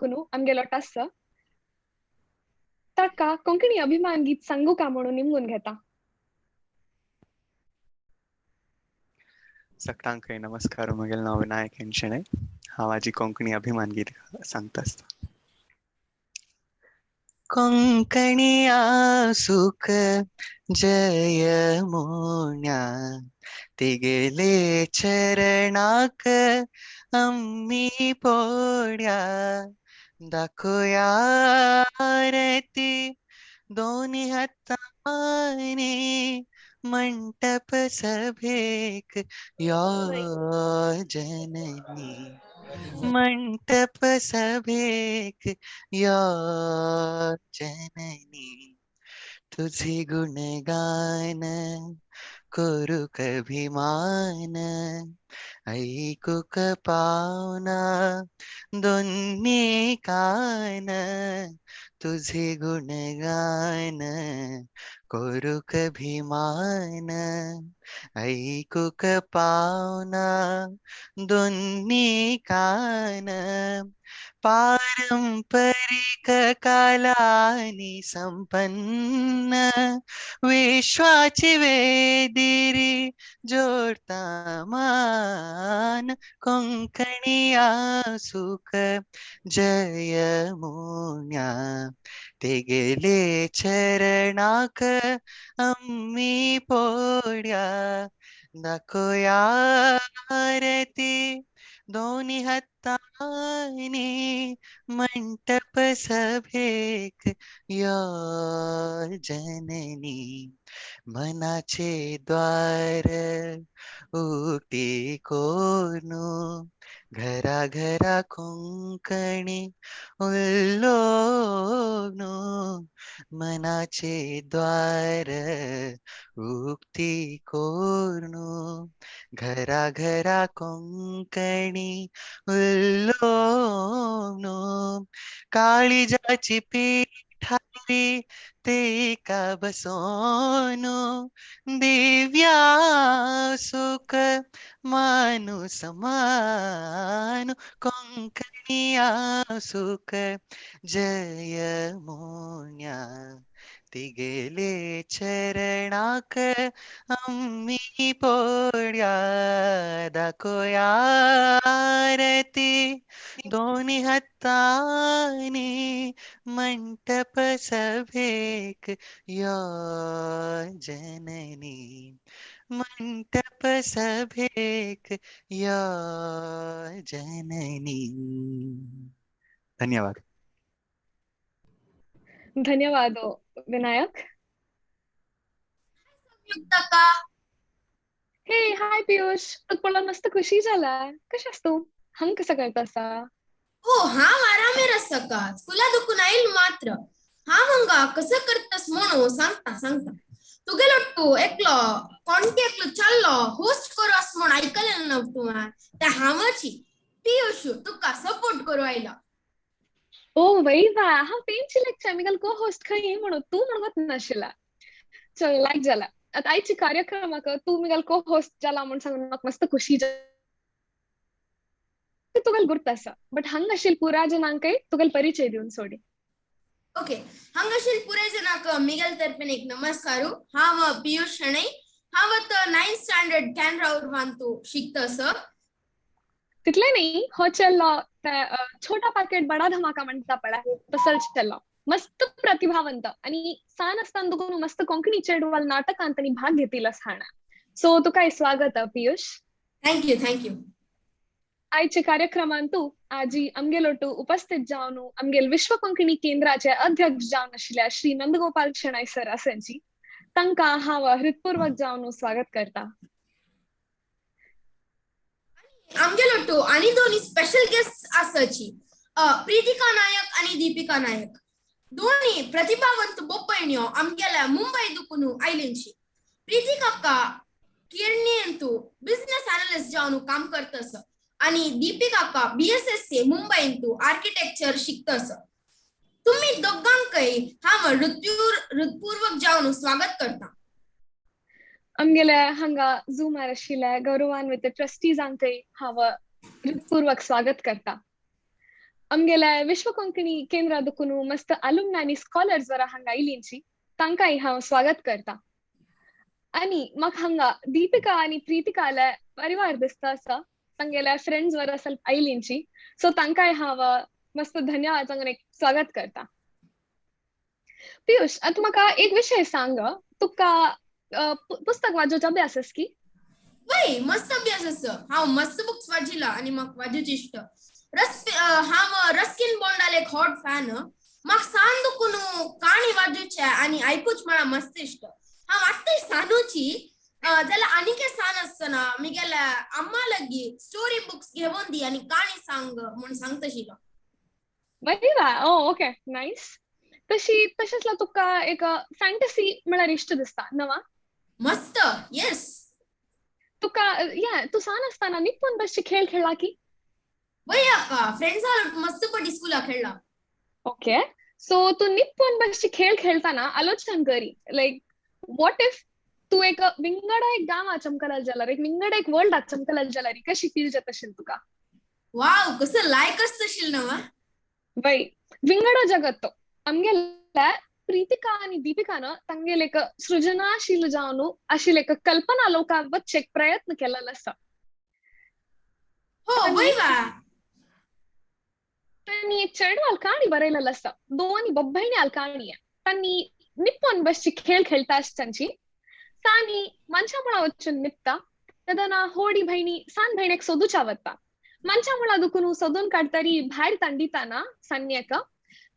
दुखून आमगेलो टास्स ताका कोंकणी अभिमान गीत सांगू का म्हणून निमगून घेता. सगळ्यांकय नमस्कार. म्हगेलें नांव विनायक एन शेणै. हांव आजी कोंकणी अभिमान गीत सांगता आसता. कोंकणी सुख जय मोन्या तिगेले चरणाक अम्मी पोड्या दाखोया आरती दोन्ही हातांनी मंटप सभेक यो जननी मंटप सभेक यो जननी तुझे गुणगान करू अभिमान ऐकूक पावना दोन्ही कान तुझे गुणगान करू अभिमान ऐकूक पावना दोन्ही कान पारंपरिक कलानी संपन्न विश्वाची वेदिरी जोडता मान कोंकणी सुख जय मोन्या तेगेले चरणाक अम्मी पोड्या दाखोया आरती दोन्ही हातांनी मंटप सभेक यो जननी मनाचे द्वार उक्ती कोनू घरा घरा कोंकणी उल्लोनु मनाचे द्वार उक्ती कोनू घरा घरा कोंकणी उल्लोनु काळीजाची पीठारी ते का बसोनु दिव्या सुख मानु समानु कोंकणी सुख जय मोन्या तिगेले चरणाक अम्मी पोड्या दाखोया आरती दोन्ही हातांनी मंटप सभेक यो जननी मंटप सभेक यो जननी. धन्यवाद. धन्यवाद विनायक. संयुक्तका. हे हाय पियुष, तुका पळोवन मस्त खुशी जाला. कशें आस तूं? हांग कसं करता आसा? हो हांव आरामेर आसा का. स्कुला दुखून आयल मात्र. हांव हांगा कसं करतस म्हणून सांगता सांगता. तुगेलो तूं एकलो कोणते एकलो चाललो होस्ट करू आस म्हण आयकलें ना तुवें. ते हांवची पियुष तुका सपोर्ट करू आयला. ओ वय वा, हांव तेंची लेक्चर मिगल को होस्ट खंय म्हणून तूं म्हणून नाशिल्ला. चल लायक जाला. आतां आयच्या कार्यक्रमाक तूं मिगल को होस्ट जाला म्हूण सांगून म्हाका मस्त खुशी तुगेल गुर्त आसा. बट हांगा आशिल्ले पुरा जनांकय तुगेल परिचय दिवन सोडी. ओके, हांगा आशिल्ले पुराय जनांक मिगेल तर्फेन एक नमस्कार. हांव पियुष शणै. हांव आतां 9th standard Canara उर्वांतू शिकता आसा. तितलें न्ही, हो चेल्लो छोटा पाकेट बडा धमाका म्हणटा पळय तसोच चेल्लो. मस्त प्रतिभावंत आनी सान आसतना दुखून मस्त कोंकणी चेडवाल नाटकांत ताणी भाग घेतिल्लो आसा. सो तुका स्वागत Piyush. Thank you thank you. आयच्या कार्यक्रमांतू आजी आमगेलोटू उपस्थित जावन आमगेल विश्व कोंकणी केंद्राचे अध्यक्ष जावन आशिल्ल्या श्री नंदगोपाल शेणै सर आसांची तांकां हांव हृदपूर्वक जावन स्वागत करता. आमगेलोटू आनी दोनी स्पेशल गेस्ट आसाची, प्रीतिका नायक आनी दीपिका नायक. दोनी प्रतिभावंत बोप्पयण्यो आमगेल्या मुंबय दुखून आयलेंची. प्रीतिका किर्णींतू बिझनेस अनालिस्ट जावन काम करतस आणि दीपिका BSSC मुंबईंतू आर्किटेक्चर शिकतस. तुम्ही दोघांकय हांव हृदपूर्वक जावन स्वागत करता. आमगेल्या हांगा झूमार आशिल्ल्या गौरवान्वित ट्रस्टीजांकय हांव हृदपूर्वक स्वागत करता. आमगेल्या विश्व कोंकणी केंद्रा दुकून मस्त अल्युमनाय आनी स्कॉलर्स वरा हांगा आयलींची, तांकांय हांव स्वागत करता. आनी म्हाका हांगा दीपिका आनी प्रीतिकाले परिवार दिसता आसा, तांगेल्या फ्रेंड्स वरा ಸ್ವಲ್ಪ आयलींची, सो तांकांय हांव मस्त धन्यवाद सांगून एक स्वागत करता. पियुष, आतां म्हाका एक विशय सांग, तुका पुस्तक वाचोवचो अभ्यास आसा की? वय, मस्त अभ्यास आसा. हांव मस्त बुक्स वाचिला आनी म्हाका वाचूची इश्ट. हांव रस्किन बॉन्डाले एक हॉट फॅन. म्हाका सान दुकून काणी वाजूचे आनी आयकूच म्हळ्यार मस्त इश्ट. हांव आत्ताय सानूची जाल्यार आनीक सान आसतना मिगेल्या अम्मा लगी स्टोरी बुक्स घेवन दी आनी काणी सांग म्हूण सांगतशिलो. बरी वा, ओ ओके, नायस. तशी तशेंच तुका एक फॅन्टसी म्हळ्यार इश्ट दिसता नवा? मस्त, येस. तुका या तूं सान आसतना निपून बसचे खेळ खेळ्ळा की? वय अक्का, फ्रेंड्सा मस्त पटी स्कुला खेळ्ळा. ओके, सो तूं निपून बसचे खेळ खेळताना आलोचन करी, लायक what if तूं एक विंगडा एक गांवा चमकलल जाल्यार, एक विंगडा एक वर्ल्डाक चमकलल जाल्यार कशी फील जाता आशिल्लें तुका? वाव, कसं लायक आसतशील नवा? वय, विंगडो जगत तो. आमगेल्या प्रीतिका आनी दीपिकान तांगेले एक सृजनाशील जावन आशिल्ले एक कल्पना लोकांक वचचे एक प्रयत्न केल्लो आसा. हो, वय वा. तांणी एक चेडवाल काणी बरयलेलो आसा, दोन बब्बयण्याल काणी. तांणी निप्पोन बसची खेळ खेळटा आसतांची तांणी मनशा मुळा वचून निपता, तेन्ना होडी भयणी सान भयणेक सोदूच्या वता, मनशा मुळा दुखून सोदून काडटरी भायर तांडिताना सान्यक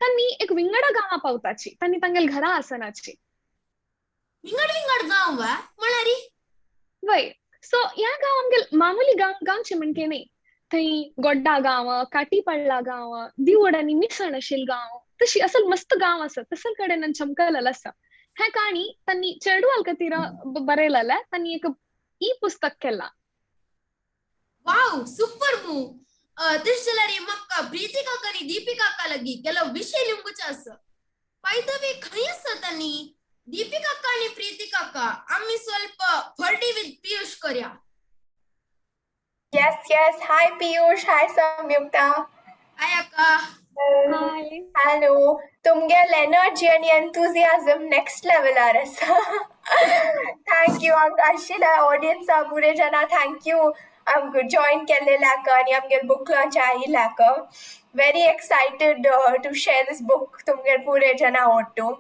तांणी एक विंगडा गांवा पावताची, तांणी तांगेल घरा आसनाची. विंगड विंगड गांव वा म्हळ्यार? वय, सो ह्या गांव आमगेल मामुली गांव गांवचे म्हणके न्ही, थंय गोड्डा गांव, काटीपडला गांव, दिवड आनी मिसण आशिल्लो गांव, तशी असल मस्त गांव आसा तसल कडेन चमकलेलो आसा. हें काणी तांणी चेडवाल खातीर बरयलेलें, तांणी एक ई पुस्तक केलां. वाव, सुपर मू. तशें जाल्यार म्हाका प्रीतिकाक आनी दीपिकाका लगी ಕೆಲವು विशय लिंबूचे आसा. बाय the way, खंय आसा तांणी? दीपिकाका आनी प्रीतिकाका, आमी ಸ್ವಲ್ಪ फर्टी विथ पियुष करया. Yes. Hi, Piyush. Hi, Samyukta. हाय अक्का. हाय. Hello. तुमगेल एनर्जी आणि enthusiasm next level आसा. Thank you. आशिल्ल्या ऑडियन्सा पुरे जना thank you आमकां जॉईन केल्लेल्याक आनी आमगेल बुक लॉन्च आयिल्ल्याक. Very excited to share this book तुमगेल पुरे जना ಒಟ್ಟು.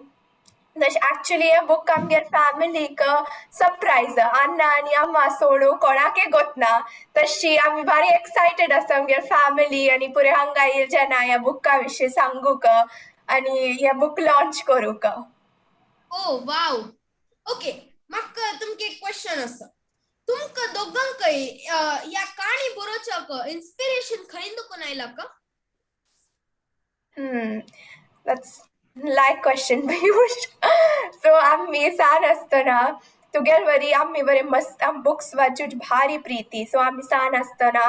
तशें एक्चुअली हें बुक आमगेर फॅमिलीक सरप्रायज, अण्णा आनी अम्मा सोडू कोणाकय गोतना. तशी आमी भारी एक्सायटेड आसा आमगेर फॅमिली आनी पुरे हांगा येयल जना ह्या बुका विशीं सांगूक आनी हें बुक लॉन्च करूंक. ओ वाव, ओके. म्हाका तुमकां एक क्वेश्चन आसा. तुमकां दोगांकय ह्या काणी बरोवच्याक इन्स्पिरेशन खंय दुकून आयला का? That's like question, Piyush. So आमी सान आसतना तुगेल वरी आमी बरे मस्त आम बुक्स वाचूच भारी प्रीती. सो आमी सान आसतना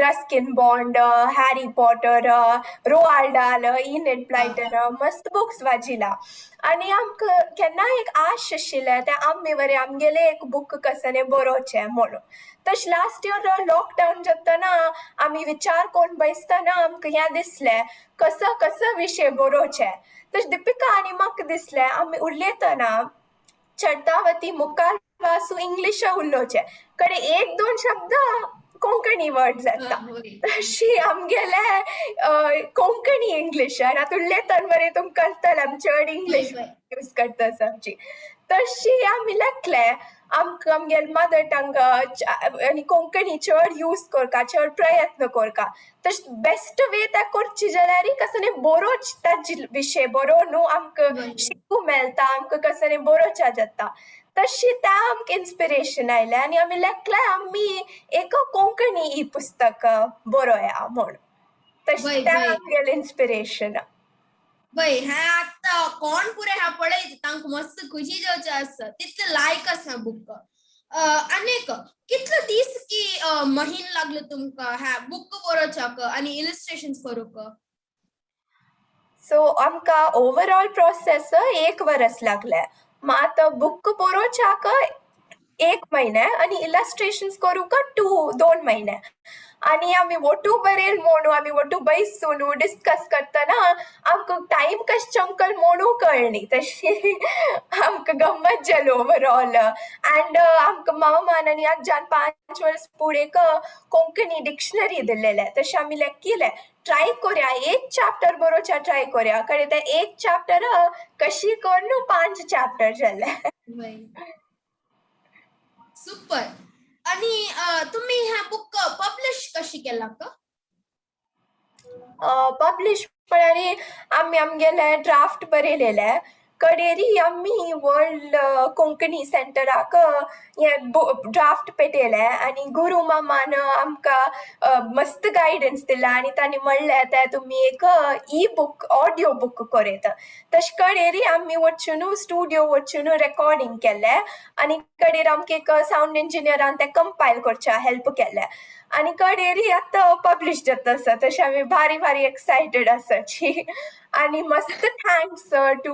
Ruskin bond, Harry Potter, Roald डाल, इनिड ब्लायटर मस्त बुक्स वाचिला आनी आमकां केन्नाय एक आश आशिल्लें तें आमी बरें आमगेलें एक बूक कसने बरोवचें म्हणून. तशें लास्ट इयर लॉकडावन जातना आमी विचार करून बसतना आमकां हें दिसलें, कसो कसो विशय बरोवचें. तशें दिपिका आनी म्हाका दिसलें, आमी उलयतना चडतावती मुखार वासू इंग्लीश उलोवचें, कडे एक दोन शब्द कोंकणी वर्ड्स येता. तशी आमगेले कोंकणी इंग्लीश आनी आतां उलयतना बरें तुमकां कळटलें आमी चड इंग्लीश यूज करता आमची. तशी आमी लेखलें आमकां आमगेले मदर टंग आनी कोंकणी चड यूज करता, चड प्रयत्न करता. तशें बेस्ट वे तें करची जाल्यार कसो बरोवच ताजे विशय बरोवन न्हू आमकां शिकूंक मेळटा, आमकां कसो बरोवच्या जाता. तशी तें आमकां इन्स्पिरेशन आयलें आनी आमी लेखलें आमी एक कोंकणी ई पुस्तक बरोवया म्हूण. तशें तें आमगेलें इन्स्पिरेशन. वय, हें आतां कोण पुरे ह्या पळयत तांकां मस्त खुशी जावचें आसा, तितलें लायक आसा बुक. आनीक कितलो दीस की महीन लागलो तुमकां ह्या बुक बरोवच्याक आनी इलस्ट्रेशन्स करूंक? सो आमकां ओवरऑल प्रोसेस एक वरस लागलें, मात बुक बरोवच्याक एक महिने आनी इलस्ट्रेशन्स करूंक 2 महिने. आनी आमी वोटू बरयल म्हणू आमी वोटू बैसून डिस्कस करतना आमकां टायम कशें चमकल म्हणू कळनी, तशी आमकां गम्मत जाली ओवरऑल. अँड आमकां मामान आनी आज्यान 5 वर्स फुडें कोंकणी डिक्शनरी दिल्लेले, तशें आमी लेखिले ट्राय करूया, एक चॅप्टर बरोवच्या ट्राय करूया, कडे ते एक चॅप्टर कशी करून 5 चॅप्टर जाले. सुपर. आणि तुम्ही ह्या बुक पब्लिश कशी केला का? पब्लिश म्हळ्यार आमी आमगेले ड्राफ्ट बरयलेले, कडेरी आमी वर्ल्ड कोंकणी सेंटराक हे ड्राफ्ट पेटयले आनी गुरू मामान आमकां मस्त गायडन्स दिला आनी तांणी म्हणलें तें तुमी एक ई बूक ऑडियो बूक करयता. तशें कडेरी आमी वचून स्टुडियो वचून रेकॉर्डिंग केलें आनी कडेर आमकां एक सावंड इंजिनियरान तें कंपायल करच्या हेल्प केलें आनी कडेरी आतां पब्लिश जाता आसा. तशें आमी भारी भारी एक्सायटेड आसाची आनी मस्त thanks to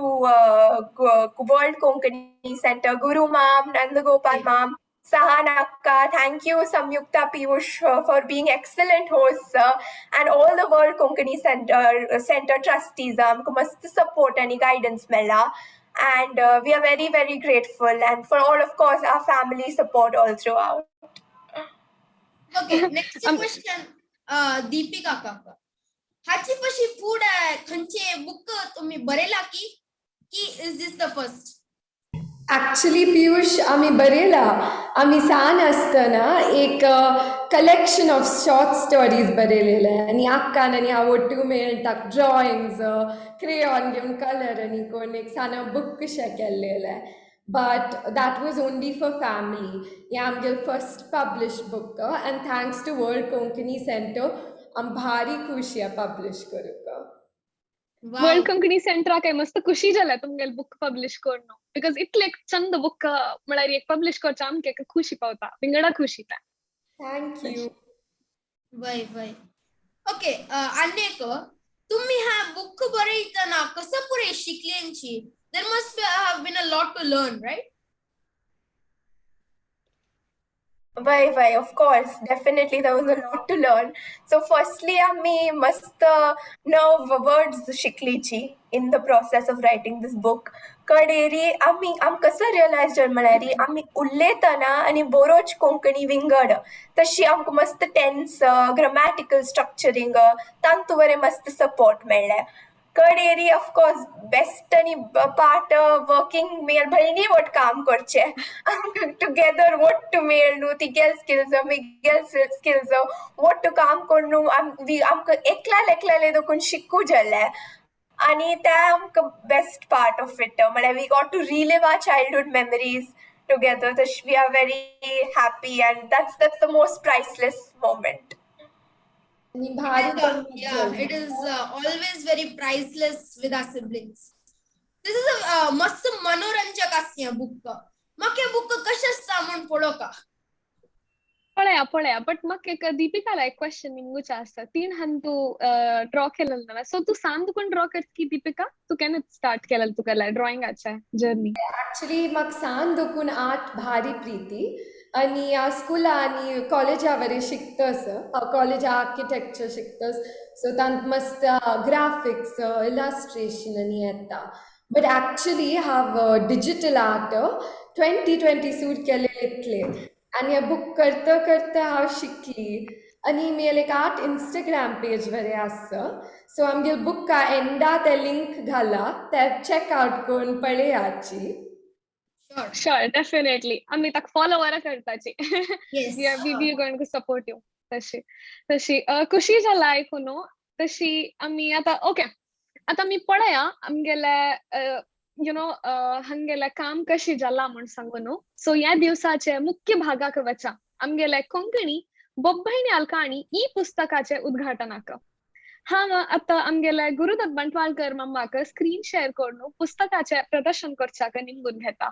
World Konkani Centre, Guru ma'am, Nandagopal ma'am, Sahan akka, thank you Samyukta Piyush for being excellent host and all the World Konkani Centre trustees आमकां मस्त सपोर्ट आनी गायडन्स मेळ्ळा and we are very very grateful and for all of course our family support all throughout. Okay, next question Deepika काका. हाची पशी food खंयचे book तुम्ही बरेला की की is this the first? Actually Piyush आमी बरयला, आमी सान आसतना एक कलेक्शन ऑफ शॉर्ट स्टोरीज बरयलेले आनी आक्कान आनी हांव ओट्टू मेळून ताका ड्रॉइंग्स क्रेयॉन घेवन कलर आनी कोण एक सान बूक कशें केल्लेलें. But that was only for family. हें आमगेलें first publish book and thanks to World Konkani Centre आम भारी खुश या पब्लिश करूंक. वर्ल्ड कोंकणी सेंटराक मस्त खुशी जाल्या तुमगेले बुक पब्लिश करून, because इतले एक चंद बुक म्हळ्यार एक पब्लिश करचें आमकां एक खुशी पावता, विंगडा खुशी ता. Thank you. वय वय. ओके, आनी एक तुम्ही हा बुक बरयतना कसं पुरे शिकल्यांची? There must have been a lot to learn, right? Why, of course, definitely there was a lot to learn. So firstly, आम्ही मस्त नव वर्ड्स शिकलीची in the process of writing this book. कडेरी आमी आमकां कसो रियलायज जालें म्हळ्यार आमी उलयतना आनी बरोच कोंकणी विंगड, तशी आमकां मस्त टेन्स, ग्रामॅटिकल स्ट्रक्चरींग तांतू बरें मस्त सपोर्ट मेळ्ळें. कडेरी ऑफकोर्स बेस्ट आनी पार्ट वर्किंग मेळ भयणी वट काम करचें, आमकां टुगेदर वट्टू मेळ न्हू, तिगेल स्किल्स मिगेल स्किल्स वट्टू काम करून आमकां एकल्या एकल्याले देखून शिकू जालें आनी तें आमकां बेस्ट पार्ट ऑफ it म्हळ्यार we got to relive our childhood memories together. तशें we are very happy and that's the most priceless moment. Yeah, it is always very priceless with our siblings. This is a मस्त मनोरंजक आसता book. म्हाका book कशें आसता म्हूण पळोवका. पळया पळया, बट म्हाका एक दीपिकाला एक क्वेश्चन निमगुचें आसता. तीन हान तूं ड्रॉ केलें ना, सो तूं सान तुकून ड्रॉ करता की दीपिका? तूं केन्ना स्टार्ट केलें तुगेलें ड्रॉइंगाचें जर्नी? एक्चुअली म्हाका सान दोकून आर्ट भारी प्रिती आनी हांव स्कुला आनी कॉलेजा बरें शिकतस, हांव कॉलेजा आर्किटेक्चर शिकतस, सो तांत मस्त ग्राफिक्स इलस्ट्रेशन आनी येता. बट एक्चुअली हांव डिजिटल आर्ट 2020 सूर केलें इतलें आनी हें बूक करता करता हांव शिकली आनी म्हगेलें एक आर्ट इंस्टाग्राम पेज बरें आसा, सो आमगेले बुका एंडा तें लिंक घाला, तें चॅक आवट करून पळयाची. Sure, definitely. आमी ताका follower करताची. We are going to support you. तशी तशी खुशी जाला आयकून. तशी आमी आतां ओके, आतां आमी पळया आमगेले you know हांगेलें काम कशें जालां म्हूण सांगू न्हू. सो ह्या दिवसाचे मुख्य भागाक वचा आमगेले कोंकणी बोब्बयणी आलकाणी ई पुस्तकाचे उद्घाटनाक. हांव आतां आमगेले गुरुदत्त बंटवाळकर मामाक स्क्रीन शेअर करून पुस्तकाचें प्रदर्शन करच्याक निमगून घेता.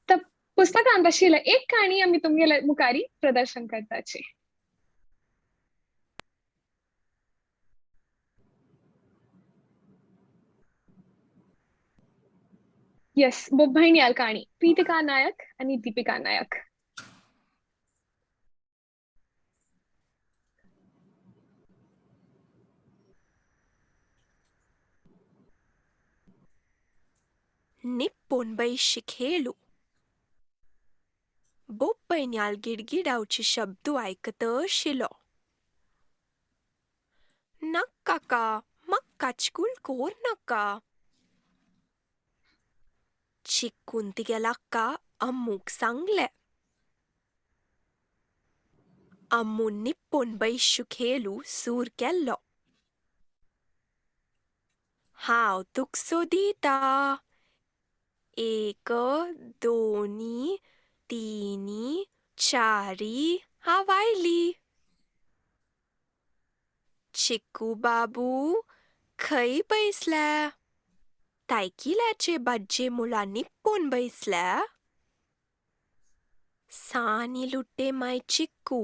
तर पुस्तकांत आशिल्ले एक काणी आमी तुमगेले मुखारी प्रदर्शन करताची. येस, बोब्बैणयाल काणी, प्रीतिका नायक आनी दीपिका नायक. निप्पोन बैशी खेळू. बोब्बैण्याल गिडगिडावची शब्दू आयकतशिलो. नाक्काका, म्हाका काचकूल कोर नाका. चिक्कून तिगेल्या आक्का अम्मूक सांगलें. अम्मून निप्पोन बैशू खेळू सूर केल्लो. हांव तुक सोदिता. 1, 2, 3, 4 हांव आयली. चिक्कू बाबू खंय बैसल्या? तायकिल्याचे बाज्जे मुळां निप्पोन बैसल्या? सानी लुट्टे माय चिक्कू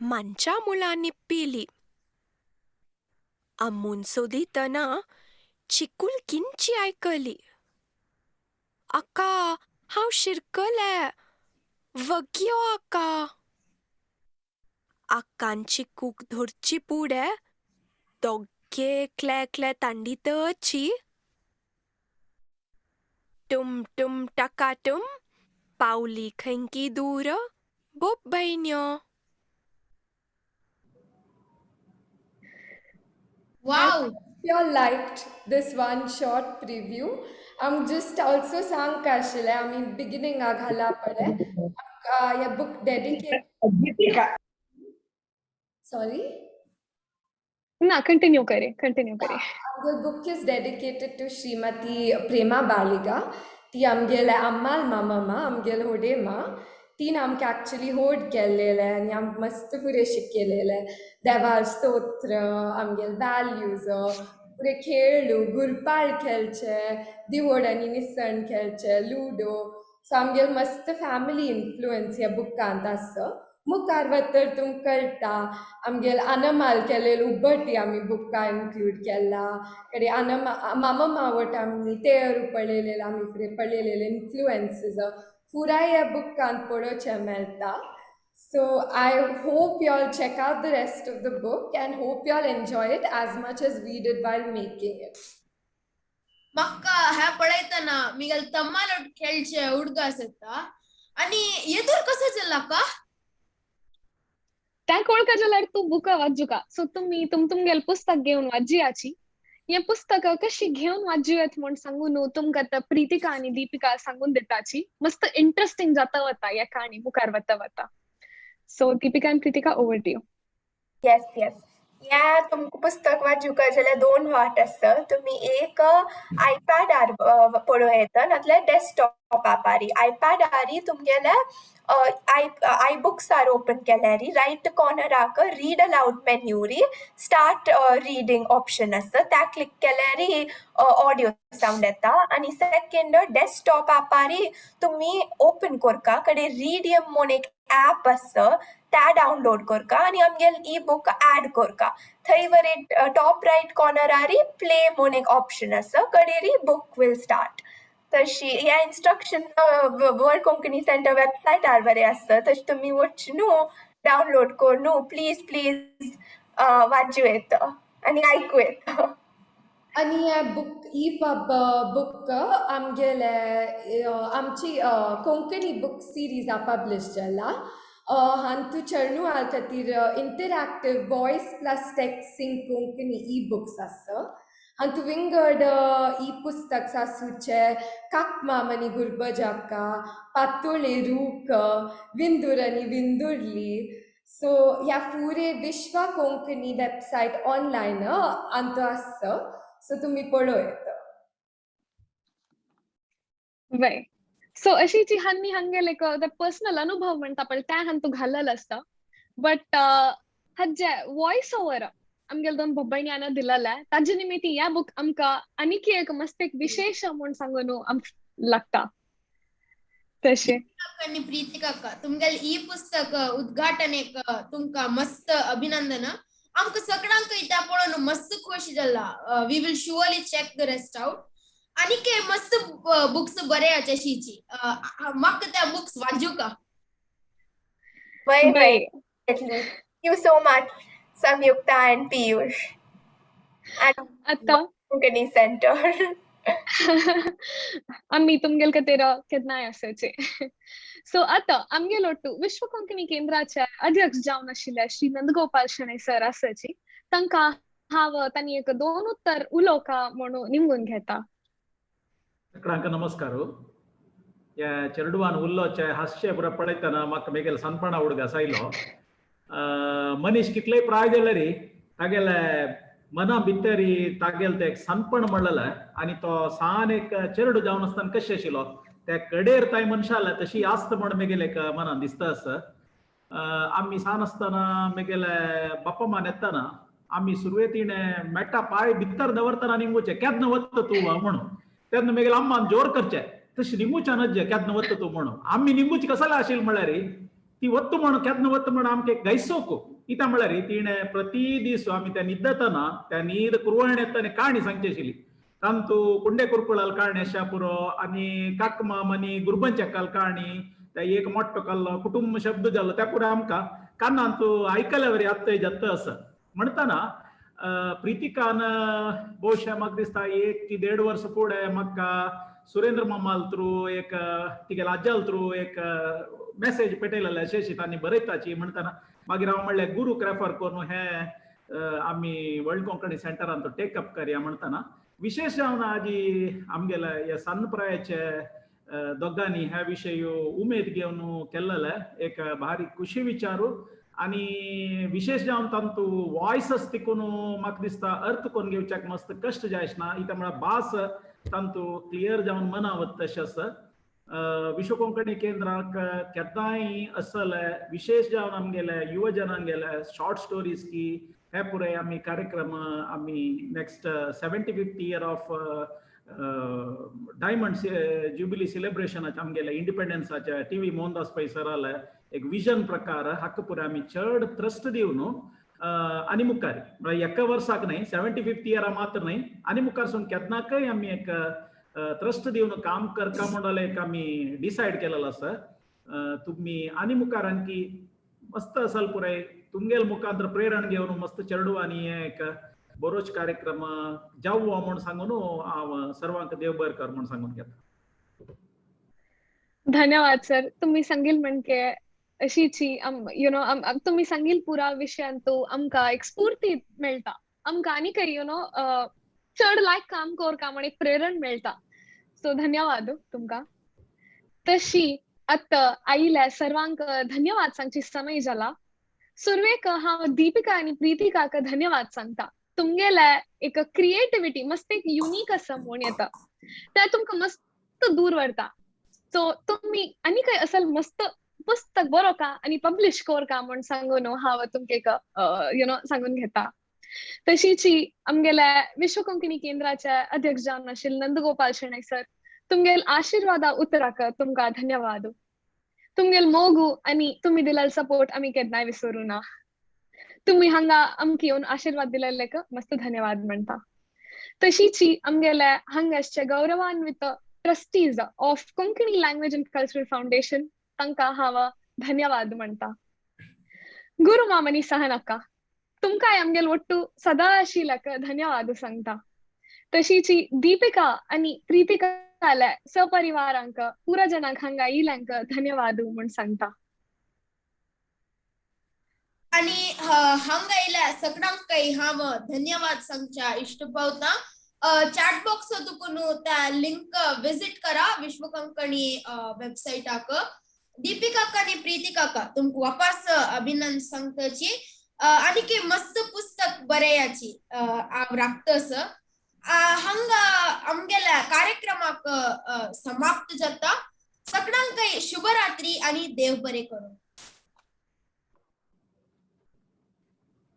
मांच्या मुळां निप्पिली. अम्मून सोदितना चिक्कूल किंची आयकली. आका, हांव शिरकलें. वगी यो आका. आक्कान चिक्कूक धरची पुडें दोग्गे एकले एकले तांडीतची. टुम टुम टकाटुम पावली खंयकी दूर बोब्बैण्यो. Wow. You all liked this one short preview. I'm just also सांगका आशिल्लें आमी बिगिनिंगाक घाला पळय आमकां हे बूक डेडिकेट. सॉरी? ना, कंटिन्यू करे, कंटिन्यू करे. आमगे book is dedicated to Shrimati Prema Baliga. ती आमगेले अम्माल मामा, आमगेले होडे मा. तीन आमकां एक्चुअली होड केल्लेले आनी आमकां मस्त फुडें शिकयलेले. देवार स्तोत्र, आमगेले वॅल्यूज, फुडें खेळू, गुरपाळ खेळचे, दिवड आनी निसण खेळचे, लुडो. सो आमगेले मस्त फॅमिली इन्फ्लुएन्स ह्या बुकांत आसा. मुखार वतर तुमकां कळटा आमगेले अनमाल केलेले उब्बटी आमी बुका इन्क्लूड केला. कडे अनमा मामा मावट आमी तेर पळयलेले आमी फुडें पळयलेले इन्फ्लुएन्सीस पुराय ह्या बुकांत पळोवचें मेळटा. So I hope you all check out the rest of the book and hope you all enjoy it as much as we did while making it. म्हाका हें पळयतना मिगेल तम्मालोट खेळचे उडगास येता. आनी येदोर कसो चल्ला का? त्या कोळका जाल्यार तूं बुकां वाचुका. सो तुमी तुमगेलें पुस्तक घेवन वाचयाची. हें पुस्तक कशी घेवन वाचूं येत म्हूण सांगू न्हू तुमकां आतां प्रितिका आनी दीपिका सांगून दिताची. मस्त इंट्रस्टींग जाता वता ह्या काणी मुखार वता वता. So Deepika आनी Pritika, over to you. Yes, yes. ह्या तुमकां पुस्तक वाचूंक जाल्यार दोन वाट आसा. तुमी एक आयपॅडार पळोवं येता, नाजाल्यार डेस्कटॉपार. आयपॅडार तुमगेले I बुक्सार ओपन केल्यार रायट कॉर्नराक रीड अलाउड मेन्यूरी स्टार्ट रिडींग ऑप्शन आसा, त्या क्लिक केल्यार ऑडियो सावंड येता. आनी सेकंड डेस्कटॉपार तुमी ओपन करका कडे रीडियम म्हूण एक ऍप आसा, त्या डावनलोड करका आनी आमगेले ई बूक ऍड करका. थंय वरे टॉप रायट कॉर्नरार प्ले म्हूण एक ऑप्शन आसा, कडेरी बूक will start. तशी ह्या इन्स्ट्रक्शन्स वर्ल्ड कोंकणी सेंटर वेबसायटार बरें आसता. तशें तुमी वच न्हू डावनलोड कर न्हू, प्लीज प्लीज वाचूं येता आनी आयकूं येता. आनी हे बूक ई पब बूक आमगेले आमची कोंकणी बूक सिरीज पब्लिश जाला. हांतू चेडवां खातीर interactive voice plus text sync Konkani e books आसा. हांतू विंगड ई पुस्तक सासूचे काकमाम आनी गुरबजाका, पातोळे रूख, विंदूर आनी विंदुर्ली. सो ह्या फुरे विश्वा कोंकणी वेबसायट ऑनलायन हांतू आसा. सो तुमी पळोवं येता. वय, सो अशी जी हांनी हांगेले एक पर्सनल अनुभव म्हणटा पळय त्या हांतू घाललेलो आसता. बट हाजे वॉयस ओवर आमगेले दोन भोब्बैण्यान दिलेले ताजे निमित्ती ह्या बूक आमकां आनीक एक मस्त एक विशेष म्हूण सांगू न्हू आमकां लागता. तशें आनी प्रीती काका, तुमगेले ई पुस्तक उद्घाटनेक तुमकां मस्त अभिनंदन. आमकां सगळ्यांक इत्या पळोवन मस्त खोशी जाला. We will surely check the rest out. आनीक मस्त बुक्स बरयाचे शीची म्हाका त्या बुक्स वाचूका. वय वय. Definitely. Thank you so much, Samyukta and Piyush. And आतां Konkani Center. आमी तुमगेल खातीर केन्नाय आसाचे. सो आतां आमगेल ಒಟ್ಟು विश्व कोंकणी केंद्राचे अध्यक्ष जावन आशिल्ले श्री नंदगोपाल शणै सर आसाची. तांकां हांव तांणी एक दोन उत्तर उलोवका म्हणून निमगून घेता. सगळ्यांक नमस्कार. ह्या चेडवान उल्लोचे हास्य पुरा पळयतना म्हाका मेगेले सनपणा उडगास आयलो. मनीस कितलेय प्राय जाल्यार तागेले मना भितरी तागेले ते एक सनपण म्हणलेले आनी तो सान एक चेरडू जावन आसतना कशें आशिल्लो त्या कडेर ताय मनशाले तशी आस्त म्हण मेगेले एक मनान दिसता आसा. आमी सान आसतना मेगेले बाप्पा मान येतना आमी सुरवेतीणे मेटा पांय भितर दवरतना निमगुचे केन्ना वता तूं म्हणून. तेन्ना मेगेले अम्मान जोर करचे तशी निमूच्या नज्जे केन्ना वता तूं म्हणून. आमी निमूची कसले आशिल्ली म्हळ्यार ती वत्त म्हणून केन्ना वत्त म्हणून आमकां एक गैसोक कित्याक म्हळ्यार तिणें प्रति दीस आमी त्या न्हिदतना त्या न्हीद कुरवण येतना काणी सांगची आशिल्ली. तांतू कुंडे कुरकुळाल काणी आशा पुरो आनी काकमाम आनी गुरबंचकाल काणी त्या एक मोठो कल्लो कुटुंब शब्द जालो त्या पुरो आमकां कानांत आयकल्या वरी आत्तय जाता आसा. म्हणटना प्रितिकान बहुशा म्हाका दिसता एक की देड वर्स फुडें म्हाका सुरेंद्र मामाल थ्रू एक तिगेल्या आज्याल थ्रू एक मेसेज पेटयलेले अशें तांणी बरयताची. म्हणटना मागीर हांव म्हणलें गुरूक रेफर करून हे आमी वर्ल्ड कोंकणी सेंटरान तो टेकअप करया. म्हणटना विशेश जावन आजी आमगेले ह्या सन्न प्रायाचे दोगांनी ह्या विशय उमेद घेवन केल्लेले एक भारी खुशी विचारू आनी विशेश जावन तांतू वॉयसस तिकून म्हाका दिसता अर्थ करून घेवच्याक मस्त कश्ट जाय आसना इत्याक म्हळ्यार भास तांतू क्लियर जावन मना वता तशें आसा. विश्व कोंकणी केंद्राक केन्नाय असले विशेश जावन आमगेले युवजनांगेले शॉर्ट स्टोरीज की हे पुराय आमी कार्यक्रम आमी next 75th year of diamond jubilee सेलिब्रेशनाचे आमगेले इंडिपेंडन्साचे टी व्ही मोहनदास पै सराले एक विजन प्रकार हाका पुराय आमी चड त्रस्ट दिवन आनी मुखार म्हळ्यार एका वर्साक न्हय 75th इयरा मात्र न्हय आनी मुखार सून केन्नाकय आमी एक त्रस्ट दिवन काम करका म्हणून एक आमी डिसायड केलेलो आसा. तुमी आनी मुखार आणखी मस्त असल पुराय तुमगेल मुखांतर प्रेरण घेवन मस्त चेडवांनी एक बरोच कार्यक्रम जावो म्हूण सांगून हांव सर्वांक देव बरें कर म्हूण सांगून घेता. धन्यवाद सर. तुम्ही सांगील म्हणजे अशीची you know तुम्ही सांगील पुरा विशयांतू आमकां एक स्फूर्ती मेळटा. आमकां आनीकय you know चड लायक काम करका म्हण एक प्रेरण मेळटा. सो धन्यवाद तुमकां. तशी आतां आयिल्ल्या सर्वांक धन्यवाद सांगची समय जाला. सुरवेक हांव दीपिका आनी प्रितिकाक धन्यवाद सांगता. तुमगेले एक क्रिएटिविटी मस्त एक युनीक आसा म्हूण येता ते तुमकां मस्त दूर व्हरता. सो तुमी आनीकय असल मस्त पुस्तक बरोवका आनी पब्लिश करका म्हूण सांगून हांव तुमकां एक you know सांगून घेता. तशीची आमगेल्या विश्व कोंकणी केंद्राचे अध्यक्ष जावन आशिल्ले नंदगोपाल शणै सर तुमगेल आशिर्वादा उतराक तुमकां धन्यवाद. तुमगेल मोगू आनी तुमी दिलेलो सपोर्ट आमी केन्नाय विसरूं ना. तुमी हांगा आमकां येवन आशिर्वाद दिलेलेक मस्त धन्यवाद म्हणटा. तशीची आमगेले हांगासचे गौरवान्वित trustees of Konkani language and cultural foundation तांकां हांव धन्यवाद म्हणटा. गुरू मामनी सहनाका तुमकांय आमगेल ಒಟ್ಟು सदाशिलक धन्यवाद सांगता. तशीची दीपिका आनी प्रितिकाले सपरिवारांक पुरा जनांक हांगा येयल्यांक धन्यवाद म्हूण सांगता. आनी हांगा येयल्या सगळ्यांकय हांव धन्यवाद सांगच्या इश्ट पावता. चॅट बॉक्स तुकून त्या लिंक विजिट करा विश्व कोंकणी वेबसायटाक. दीपिकाका आनी प्रीतिकाका तुमकां वापस अभिनंदन सांगताची. आनीक मस्त पुस्तक बरयाची हांव राखतस. हांगा आमगेल्या कार्यक्रमाक समाप्त जाता. सगळ्यांकय शुभरात्री आनी देव बरें करूं.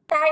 Thank